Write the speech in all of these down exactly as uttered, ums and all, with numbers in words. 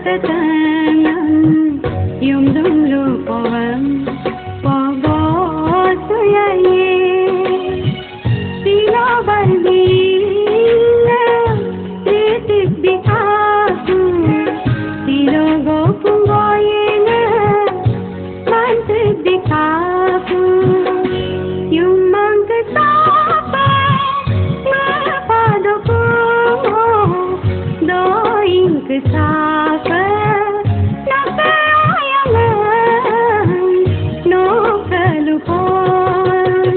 Ketengan yum dum lu poem pogo suyaye. Silo barbinga ritik bikaku. Silo gopung goyenga mantik bikaku. Yumang kesapa ngapa doku. Doing kesapa napa ayangan no kelupon.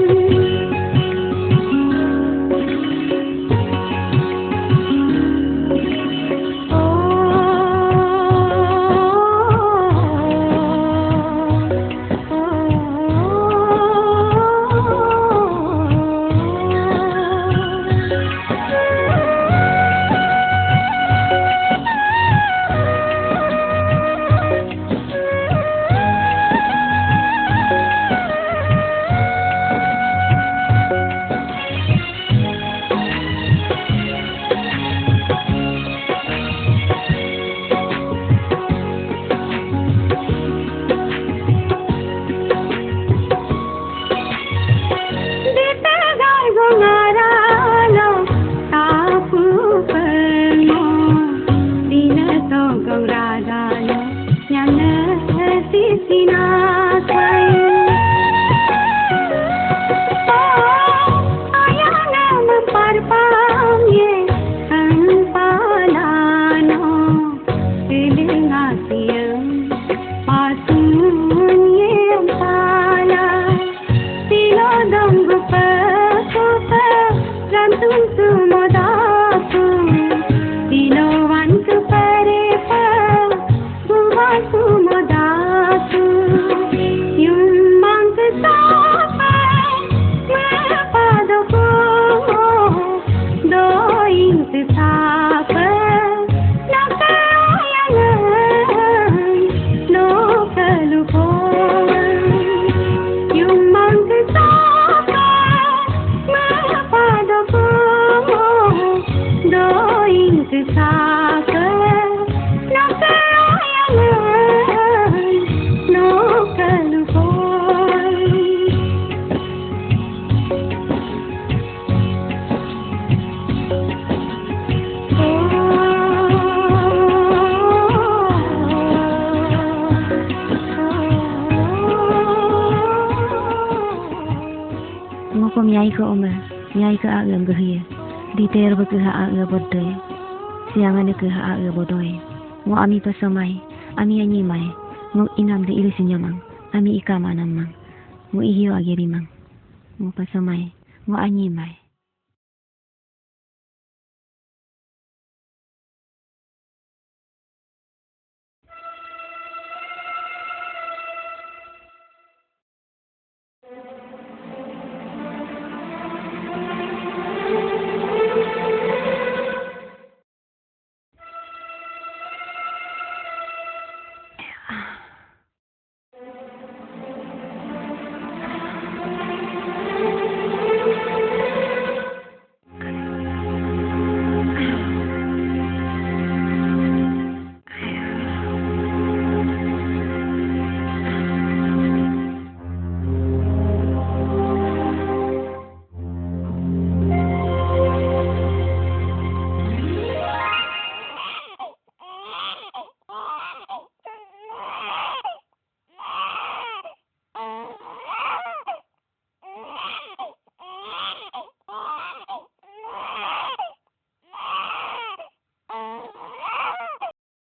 Ditegar gongaralo tapu permo, dina togong radalo nyana sisina kai. Oh, ayana memparpam ye kan palano. Piling asiang pasun yem pala. Silo donggu pesupe rantun sumodaku. Silo wan ke perepe buba sumodaku. Yumang ke sapa mepa doko. Doing sisapa naka ayangan no kelupon. Yumang sisapa mapa doko. Doing sisapa naka ayangan no kelupon. Ngo kom yai ke ome, yai ke aem gehe. Diter be keha ae bodoi. Siangane keha ae bodoi. Ngo ami pasomai, ami anyimai. Ngo inam de ili sinyamang, ami ika manam mang. Ngo ihio ageri mang. Ngo pasomai, ngo anyimai.